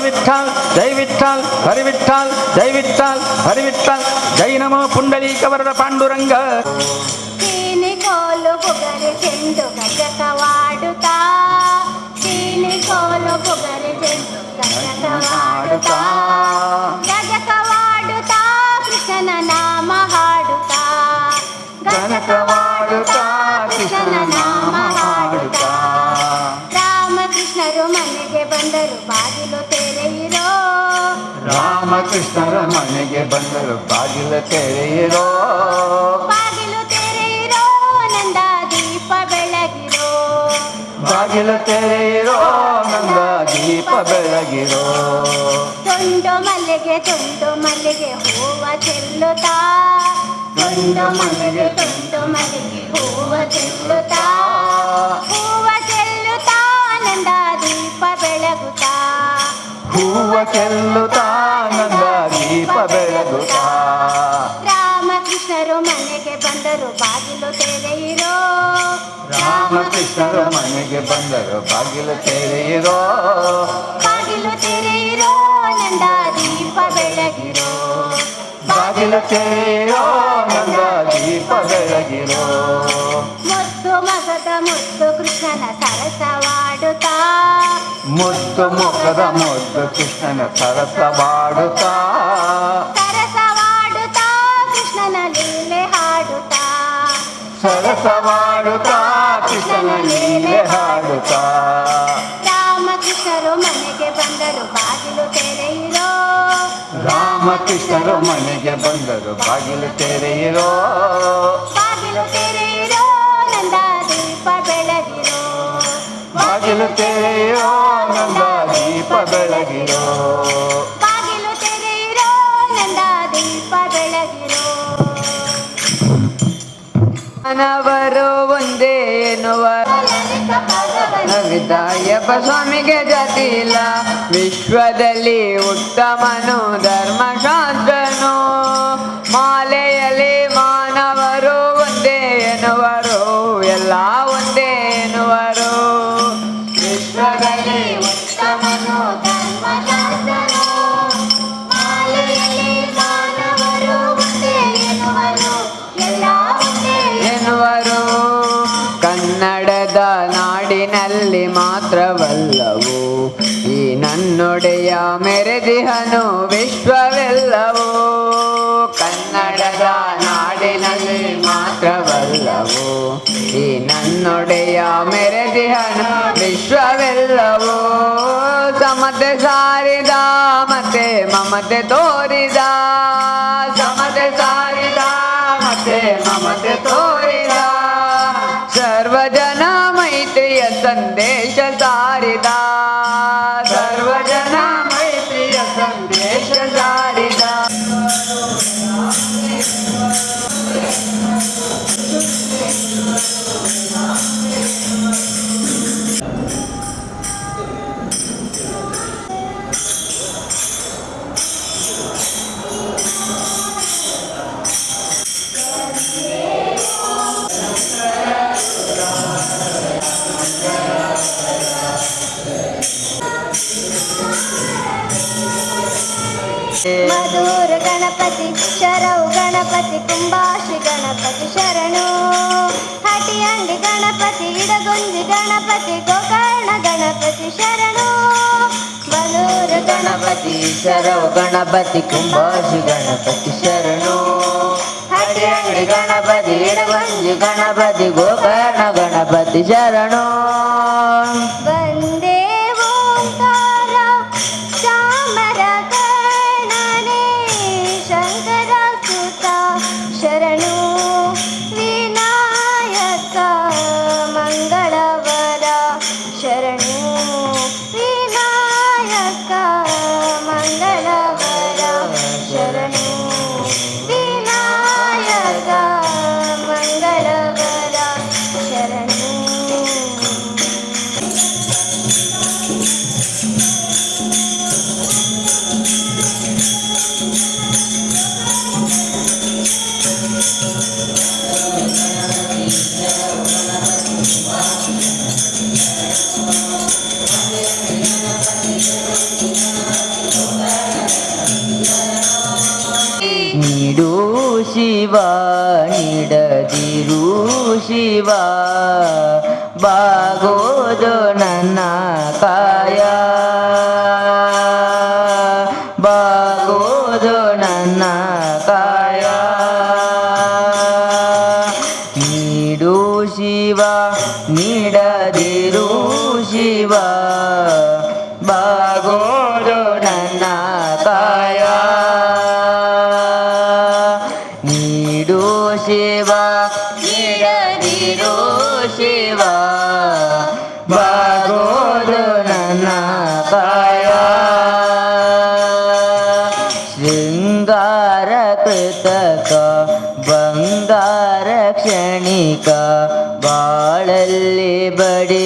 ಹರಿವಿಠಲ್ ಜೈ ವಿಠಲ್ ಹರಿ ವಿಠಲ್ ಜೈ ವಿಠಲ್ ಹರಿ ವಿಠಲ್ ಜೈ ನಮೋ ಪುಂಡಲೀಕ ವರದ ಪಾಂಡುರಂಗ. ಚೀನಿಕೋಲು ಬುಗರಿ ಚೆಂಡು ಗಜಕವಾಡುತ್ತಾ, ಚೀನಿಕೋಲು ಬುಗರಿ ಚೆಂಡು ಗಜಕವಾಡುತ್ತಾ, ಗಜಕವಾಡುತ್ತಾ ಕೃಷ್ಣನ ನಾಮ ಹಾಡುತ್ತಾ, ಗಣಕವಾಡುತ್ತಾ ಕೃಷ್ಣನ ನಾಮ ಹಾಡುತ್ತಾ. ರಾಮಕೃಷ್ಣರು ಮನೆಗೆ ಬಂದರು ಬಾಗಿಲು ತೆರೆಯಿರೋ. ರಾಮಕೃಷ್ಣರ ಮನೆಗೆ ಬಂದರು ಬಾಗಿಲ ತೆರೆಯಿರೋ. ಬಾಗಿಲು ತೆರೆಯಿರೋ, ನಂದ ದೀಪ ಬೆಳಗಿರೋ. ಬಾಗಿಲ ತೆರೆಯಿರೋ, ನಂದ ದೀಪ ಬೆಳಗಿರೋ. ತುಂಡು ಮಲ್ಲಿಗೆ ತುಂಡು ಮಲ್ಲಿಗೆ ಹೂವ ಚೆಲ್ಲುತ್ತಾ, ತುಂಡು ಮಲ್ಲಿಗೆ ತುಂಡು ಮಲ್ಲಿಗೆ ಹೂವ ಚೆಲ್ಲುತ್ತಾ, ಹೂವ ಚೆಲ್ಲುತ್ತಾ ನಂದ ದೀಪ ಬೆಳಗುತ್ತಾ. ಹೂವ ಚೆಲ್ಲುತ್ತಾ ನಂದ ದೀಪ ಬೆಳಗುತ್ತಾ. ರಾಮಕೃಷ್ಣರು ಮನೆಗೆ ಬಂದರು ಬಾಗಿಲು ತೆರೆಯಿರೋ. ರಾಮಕೃಷ್ಣರ ಮನೆಗೆ ಬಂದರು ಬಾಗಿಲ ತೆರೆಯಿರೋ. ಬಾಗಿಲು ತೆರೆಯಿರೋ, ನಂದ ದೀಪ ಬೆಳಗಿರೋ. ಬಾಗಿಲ ತೆರೆಯಿರೋ, ನಂದ ದೀಪ ಬೆಳಗಿರೋ. ಮುತ್ತು ಮಗದ ಮುತ್ತು ಕೃಷ್ಣನ ಸರಸವಾಡುತ್ತಾ, ಮುದ್ದು ಮುಖದ ಮುದ್ದು ಕೃಷ್ಣನ ಸರಸವಾಡುತ್ತಾ, ಸರಸವಾಡುತ್ತಾ ಕೃಷ್ಣನ ಲೀಲೆ ಹಾಡುತ್ತಾ, ಸರಸವಾಡುತ್ತಾ ಕೃಷ್ಣನ ಲೀಲೆ ಹಾಡುತ್ತಾ. ರಾಮಕೃಷ್ಣರು ಮನೆಗೆ ಬಂದರು ಬಾಗಿಲು ತೆರೆಯಿರೋ. ರಾಮಕೃಷ್ಣರು ಮನೆಗೆ ಬಂದರು ಬಾಗಿಲು ತೆರೆಯಿರೋ. ಬಾಗಿಲು ತೆರೆಯಿರೋ, ನಂದ ದೀಪ ಬೆಳಗಿರೋ. ಬಾಗಿಲು ತೆರೆಯಿರೋ, ನಂದ ದೀಪ ಬೆಳಗಿರೋ. ಬಾಗಿಲು ತೆರೆಯಿರೋ, ನಂದ ದೀಪ ಬೆಳಗಿರೋ. ಮಾನವರು ಒಂದೇ ಎನ್ನುವ ವಿದಾಯಪ್ಪ ಸ್ವಾಮಿಗೆ ಜಾತಿ ಇಲ್ಲ. ವಿಶ್ವದಲ್ಲಿ ಉತ್ತಮನು ಧರ್ಮಶಾಸ್ತ್ರನು. ಮಾಲೆಯಲ್ಲಿ ಮಾನವರು ಒಂದೇ ಎನ್ನುವರು, ಎಲ್ಲ ಒಂದೇ ಎನ್ನುವರು. ವಿಶ್ವದಲ್ಲಿ ಉತ್ತಮನು ಧರ್ಮಶಾಸ್ತ್ರನು, ಮಾಲೆಯಲ್ಲಿ ಮಾನವರು ಒಂದೇ ಎನ್ನುವರು, ಎಲ್ಲ ಒಂದೇ ಎನ್ನುವರು. ಕನ್ನಡದ ನಾಡಿನಲ್ಲಿ ಮಾತ್ರವಲ್ಲವು, ಈ ನನ್ನೊಡೆಯ ಮೆರೆದಿಹನು ವಿಶ್ವವೆಲ್ಲವೂ. ಕನ್ನಡದ ನಾಡಿನಲ್ಲಿ ಮಾತ್ರವಲ್ಲವು, ಈ ನನ್ನೊಡೆಯ ಮೆರೆದಿಹನು ವಿಶ್ವವೆಲ್ಲವೂ. ಸಮತೆ ಸಾರಿದ ಮತ್ತೆ ಮಮತೆ ತೋರಿದ, ಸಮತೆ ಸಾರಿದ ಮತ್ತೆ ಮಮತೆ ತೋರಿದ, ಸರ್ವಜನ ಮೈತ್ರಿಯ ಸಂದೇಶ ಸಾರಿದ, ಸರ್ವಜನ ಮೈತ್ರಿಯ ಸಂದೇಶ ಸಾರಿದ. ಮಧುರ ಗಣಪತಿ ಶರವು ಗಣಪತಿ ಕುಂಬಾಶ್ರೀ ಗಣಪತಿ ಶರಣು, ಹಟಿಯಂಡಿ ಗಣಪತಿ ಇಡಗುಂಜಿ ಗಣಪತಿ ಗೋಕರ್ಣ ಗಣಪತಿ ಶರಣು, ಮಧುರ ಗಣಪತಿ ಗಣಪತಿ ಶರವು ಗಣಪತಿ ಕುಂಭಾಶಿ ಗಣಪತಿ ಶರಣು, ಹರಿಹರಿ ಗಣಪತಿ ಇಡಗುಂಜಿ ಗಣಪತಿ ಗೋಕರ್ಣ ಗಣಪತಿ ಶರಣು. ವಂದೇ ಓಂಕಾರ ಚಾಮರ ಕರ್ಣನೆ ಶಂಕರ ಸುತ ಶರಣು, ವಿನಾಯಕ ಮಂಗಳವರ ಶರಣು, ವಿನಾಯಕ ಮಂಗಳವರ ಶರಣು, ವಿನಾಯಕ ಮಂಗಳವರ ಶರಣು. ಶಿವ ನೀಡದಿರು ಶಿವ ಬಾಗೋದು ನನ್ನ ಕಾಯ ಬಾಗೋದು ನನ್ನ ಕಾಯ ನೀಡು ಶಿವ ನೀಡದಿರು ಶಿವ ಬಾಗೋದು ನನ್ನ ಕಾಯ ನೀಡು ಶಿವ ನೀಡದಿರು ಶಿವ ಬಾಗೋದು ನನ್ನ ಕಾಯ ಶೃಂಗಾರ ಕೃತಕ ಬಂಗಾರ ಕ್ಷಣಿಕ ಬಾಳಲ್ಲಿ ಬಡಿವಾಳಬೇಕೆ.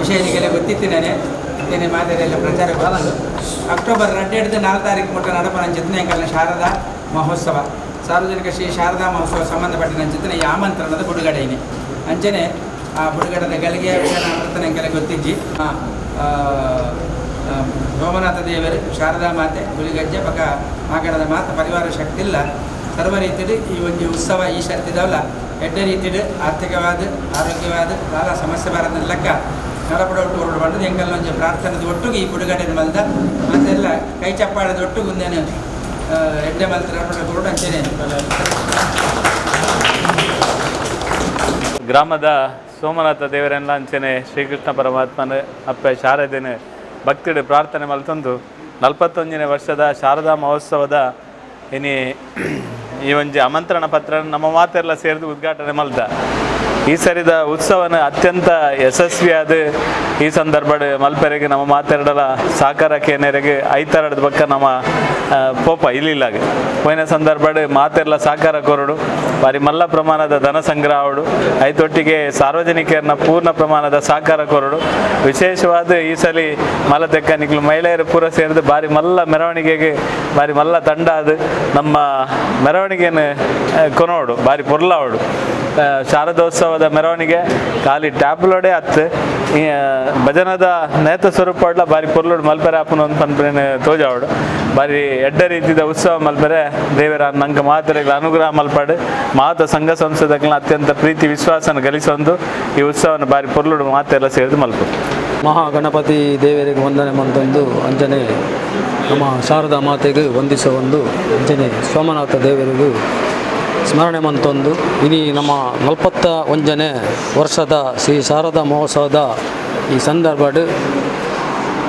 ವಿಷಯ ನಿಗೆಲ್ಲ ಗೊತ್ತಿತ್ತಿನಾನೆ ಇತ್ತೇನೆ ಮಾತೆರೆಲ್ಲ ಪ್ರಚಾರ ಗೊತ್ತು. ಅಕ್ಟೋಬರ್ 2 4 ತಾರೀಕು ಮುಟ್ಟ ನಡಪನ ಚಿತ್ತನೆ ಶಾರದಾ ಮಹೋತ್ಸವ ಸಾರ್ವಜನಿಕ ಶ್ರೀ ಶಾರದಾ ಮಹೋತ್ಸವ ಸಂಬಂಧಪಟ್ಟಿನ ಚಿತ್ತನೆ ಈ ಆಮಂತ್ರಣದ ಬಿಡುಗಡೆಯಿನಿ. ಅಂಚನೆ ಆ ಬುಡುಗಡೆದ ಗಳಿಗೆ ನರ್ತನೆಗೆಲ್ಲ ಗೊತ್ತಿಜ್ಜಿ. ಸೋಮನಾಥ ದೇವರು, ಶಾರದಾ ಮಾತೆ, ಹುಲಿಗಜ್ಜೆ ಪಕ್ಕ ಮಾಗಣದ ಮಾತ ಪರಿವಾರ ಶಕ್ತಿ ಇಲ್ಲ ಸರ್ವ ರೀತಿಡು ಈ ಒಂದು ಉತ್ಸವ ಈ ಶಕ್ತಿದವಲ್ಲ ಎಡ್ಡೆ ರೀತಿಡು ಆರ್ಥಿಕವಾದ ಆರೋಗ್ಯವಾದ ದಾಲ ಸಮಸ್ಯೆ ಬಾರದ ಲೆಕ್ಕ ನಡಪಡ ಒಟ್ಟು ಹೊರಡು ಬಂದದ್ದು ಎಂಕಲ್ ಒಂಜಿ ಪ್ರಾರ್ಥನೆದ ಒಟ್ಟುಗು ಈ ಬುಡುಗಡೆ ಮಲ್ದ ಮತ್ತೆಲ್ಲ ಕೈ ಚಪ್ಪಾಳದ ಒಟ್ಟುಗು ಒಂದೇನು ಎಡ್ಡೆ ಮಲ್ತ ನಡಪಡ ಹೊರಡು ಅಂಚೆನೆ. ಗ್ರಾಮದ ಸೋಮನಾಥ ದೇವರೆಲ್ಲ ಅಂಚನೆ ಶ್ರೀಕೃಷ್ಣ ಪರಮಾತ್ಮನ ಅಪ್ಪೆ ಶಾರದೆನ ಭಕ್ತಿಡು ಪ್ರಾರ್ಥನೆ ಮಲ್ತೊಂದು 41ನೇ ವರ್ಷದ ಶಾರದಾ ಮಹೋತ್ಸವದ ಇನಿ ಈ ಒಂಜಿ ಆಮಂತ್ರಣ ಪತ್ರ ನಮ್ಮ ಮಾತೆಲ್ಲ ಸೇರಿದು ಉದ್ಘಾಟನೆ ಮಲ್ದ. ಈ ಸರಿದ ಉತ್ಸವನ ಅತ್ಯಂತ ಯಶಸ್ವಿಯಾದ ಈ ಸಂದರ್ಭಡ್ ಮಲ್ಪೆರೆಗೆ ನಮ್ಮ ಮಾತೆರಡಲ ಸಹಕಾರ ಕೇನೆರೆಗೆ ಐತರಡದ ಬಕ್ಕ ನಮ್ಮ ಪೋಪ ಇಲ್ಲಿಲ್ಲಾಗ ಪೋಯಿನ ಸಂದರ್ಭಡ್ ಮಾತೆರ್ಲ ಸಹಕಾರ ಕೊರಡು ಬಾರಿ ಮಲ್ಲ ಪ್ರಮಾಣದ ಧನ ಸಂಗ್ರಹ ಅವಡು ಐತೊಟ್ಟಿಗೆ ಸಾರ್ವಜನಿಕರನ್ನ ಪೂರ್ಣ ಪ್ರಮಾಣದ ಸಹಕಾರ ಕೊರಡು. ವಿಶೇಷವಾದ ಈ ಸಲ ಮಲತೆಕ್ಕ ನಿಕ್ಲು ಮಹಿಳೆಯರು ಪೂರ ಸೇರಿದು ಬಾರಿ ಮಲ್ಲ ಮೆರವಣಿಗೆಗೆ ಬಾರಿ ಮಲ್ಲ ತಂಡ ಅದು ನಮ್ಮ ಮೆರವಣಿಗೆಯನ್ನು ಕೊನೋಡು ಬಾರಿ ಪೊರ್ಲಾವಡು. ಶಾರದೋತ್ಸವದ ಮೆರವಣಿಗೆ ಖಾಲಿ ಟ್ಯಾಬ್ಲೋಡೆ ಅತ್ತು ಭಜನದ ನೇತ ಸ್ವರೂಪ ಬಾರಿ ಪೊರ್ಲುಡು ಮಲ್ಪೆರೆ ಆಪುನ ಒಂದು ಪನ್ಪುನ ತೋಜಾವಡು ಬಾರಿ ಎಡ್ಡ ರೀತಿದ ಉತ್ಸವ ಮಲ್ಪೆರೆ ದೇವರ ನಂಗೆ ಮಾತೆರೆಗಳ ಅನುಗ್ರಹ ಮಲ್ಪಾಡು ಮಾತ ಸಂಘ ಸಂಸ್ಥೆದಕ್ಲ ಅತ್ಯಂತ ಪ್ರೀತಿ ವಿಶ್ವಾಸನ ಗಳಿಸೊಂದು ಈ ಉತ್ಸವನ ಬಾರಿ ಪೊರ್ಲುಡು ಮಾತೆಲ್ಲ ಸೇರಿದು ಮಲ್ಪು. ಮಹಾಗಣಪತಿ ದೇವರಿಗೆ ವಂದನೆ ಮಂತೊಂದು ಅಂಜನೆ ನಮ್ಮ ಶಾರದಾ ಮಾತೆಗೆ ವಂದಿಸುವ ಒಂದು ಅಂಜನೆ ಸೋಮನಾಥ ದೇವರಿಗೂ ಸ್ಮರಣೆ ಮಂತೊಂದು ಇನಿ ನಮ್ಮ 41ನೇ ವರ್ಷದ ಶ್ರೀ ಶಾರದಾ ಮಹೋತ್ಸವದ ಈ ಸಂದರ್ಭಡ್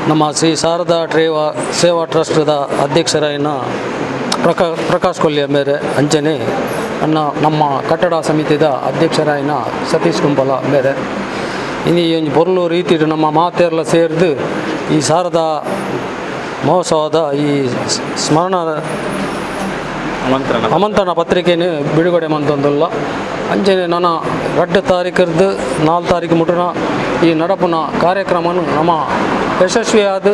ನಮ್ಮ ಶ್ರೀ ಶಾರದಾ ಸೇವಾ ಟ್ರಸ್ಟ್ದ ಅಧ್ಯಕ್ಷರಾಯಿನ ಪ್ರಕಾಶ್ ಕೊಲ್ಯ ಮೇರೆ ಅಂಚನೆ ಅನ್ನ ನಮ್ಮ ಕಟ್ಟಡ ಸಮಿತಿದ ಅಧ್ಯಕ್ಷರಾಯಿನ ಸತೀಶ್ ಕುಂಪಲ ಮೇರೆ ಇನಿ ಒಂಜಿ ಪೊರ್ಲು ರೀತಿಡ್ ನಮ್ಮ ಮಾತೆರ್ಲ ಸೇರ್ದು ಈ ಶಾರದಾ ಮಹೋತ್ಸವದ ಈ ಸ್ಮರಣ ಆಮಂತ್ರಣ ಪತ್ರಿಕೆಯನ್ನು ಬಿಡುಗಡೆ ಮಂತೊಂದುಲ್ಲ. ಅಂಚನೆ ನನ್ನ 2 ತಾರೀಕರ್ದು 4 ತಾರೀಕು ಮುಟ್ಟುನ ಈ ನಡಪುನ ಕಾರ್ಯಕ್ರಮನು ನಮ್ಮ ಯಶಸ್ವಿಯಾದ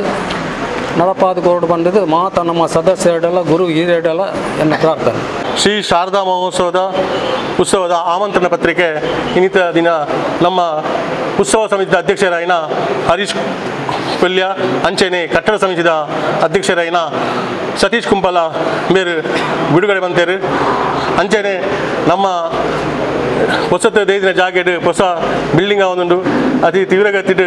ನಡಪಾದ ಕೊರಡು ಬಂದದ್ದು ಮಾತ ನಮ್ಮ ಸದಸ್ಯರೆಲ್ಲ ಗುರು ಹಿರಿಯರೆಲ್ಲ ಎನ್ನ ಪ್ರಾರ್ಥನೆ. ಶ್ರೀ ಶಾರದಾ ಮಹೋತ್ಸವದ ಉತ್ಸವದ ಆಮಂತ್ರಣ ಪತ್ರಿಕೆ ಇನ್ನಿತರ ದಿನ ನಮ್ಮ ಉತ್ಸವ ಸಮಿತಿಯ ಅಧ್ಯಕ್ಷರಾಯಿನ ಹರೀಶ್ ಕೊಲ್ಯ ಅಂಚೆನೆ ಕಟ್ಟಡ ಸಮಿತಿಯ ಅಧ್ಯಕ್ಷರಾಯಿನ ಸತೀಶ್ ಕುಂಪಲ ಮೇರು ಬಿಡುಗಡೆ ಬಂತೇರು. ಅಂಚೆನೆ ನಮ್ಮ ಹೊಸತ ದೇದಿನ ಜಾಗೆಡ್ ಹೊಸ ಬಿಲ್ಡಿಂಗ್ ಆವೊಂದುಂಡು ಅತಿ ತೀವ್ರಗತಿಡ್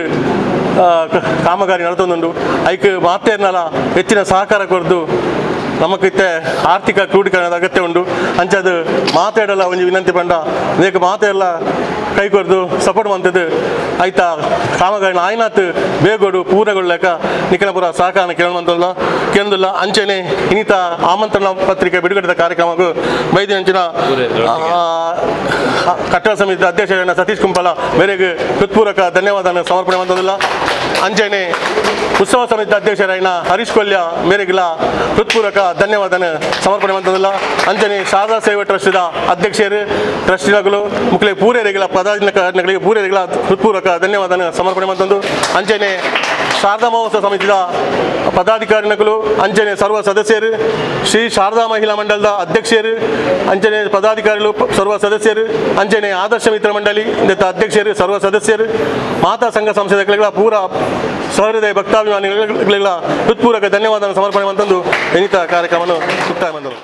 ಕಾಮಗಾರಿ ನಡತೊಂದುಂಡು. ಐಕ್ ಮಾತೇರ್ನಲ ಹೆಚ್ಚಿನ ಸಹಕಾರ ಕೊರ್ದು ನಮಕಿತ್ತೆ ಆರ್ಥಿಕ ಕ್ರೋಢೀಕರಣದ ಅಗತ್ಯ ಉಂಡು. ಅಂಚಾದ ಮಾತಾಡಲ್ಲ ಒಂಜಿ ವಿನಂತಿ ಪಂಡ ನೇಕ್ ಮಾತೆಲ್ಲ ಕೈ ಕೊರ್ದು ಸಪೋರ್ಟ್ ಮಂತದ್ದು ಆಯ್ತಾ ಕಾಮಗಾರಿ ಆಯ್ನಾತ್ ಬೇಗೋಡು ಪೂರ್ಣಗೊಳ್ಳಕ ನಿಖಲಪುರ ಸಹಕಾರ ಕೇಳುವಂತಲ್ಲ ಕೇಳೋದಿಲ್ಲ. ಅಂಚೆನೆ ಇನ್ನಿತ ಆಮಂತ್ರಣ ಪತ್ರಿಕೆ ಬಿಡುಗಡೆದ ಕಾರ್ಯಕ್ರಮಕ್ಕೂ ಬೈದಿನಂಚಿನ ಕಟ್ಟಡ ಸಮಿತಿಯ ಅಧ್ಯಕ್ಷರಾದ ಸತೀಶ್ ಕುಂಪಲ ಮೇರೆಗೆ ಹೃತ್ಪೂರ್ವಕ ಧನ್ಯವಾದ ಸಮರ್ಪಣೆ ಮಂತದಿಲ್ಲ. ಅಂಚೆನೆ ಉತ್ಸವ ಸಮಿತಿಯ ಅಧ್ಯಕ್ಷರಾಯಿನ ಹರೀಶ್ ಕೊಲ್ಯ ಮೇರೆಗಿಲ ಹೃತ್ಪೂರ್ವಕ ಧನ್ಯವಾದ ಸಮರ್ಪಣೆ ಮಂತದಿಲ್ಲ. ಅಂಚನೆ ಶಾರದಾ ಸೇವಾ ಟ್ರಸ್ಟಿದ ಅಧ್ಯಕ್ಷರು ಟ್ರಸ್ಟಿಗಳು ಮುಕ್ಲೆ ಪೂರೇರಿಗಳ ಪದಾಧಿಕಾರಿಗಳಿಗೆ ಪೂರೇರಿಗಳ ಹೃತ್ಪೂರ್ವಕ ಧನ್ಯವಾದ ಸಮರ್ಪಣೆ ಮಂತಂದು. ಅಂಚನೆ ಶಾರದಾ ಮಹೋತ್ಸವ ಸಮಿತಿಯ ಪದಾಧಿಕಾರಿಗಳು ಅಂಚನೆ ಸರ್ವ ಸದಸ್ಯರು ಶ್ರೀ ಶಾರದಾ ಮಹಿಳಾ ಮಂಡಲದ ಅಧ್ಯಕ್ಷರು ಅಂಚನೆ ಪದಾಧಿಕಾರಿಗಳು ಸರ್ವ ಸದಸ್ಯರು ಅಂಚನೆ ಆದರ್ಶ ಮಿತ್ರ ಮಂಡಳಿ ಅಧ್ಯಕ್ಷರು ಸರ್ವ ಸದಸ್ಯರು ಮಾತಾ ಸಂಘ ಸಂಸ್ಥೆಗಳ ಪೂರ ಸಹೃದಯ ಭಕ್ತಾಭಿಮಾನಿಗಳ ಹೃತ್ಪೂರ್ವಕ ಧನ್ಯವಾದ ಸಮರ್ಪಣೆ ಮಂತಂದು ಇನ್ನಿತರ ಕಾರ್ಯಕ್ರಮವನ್ನು ಮುಕ್ತಾಯ ಬಂದರು.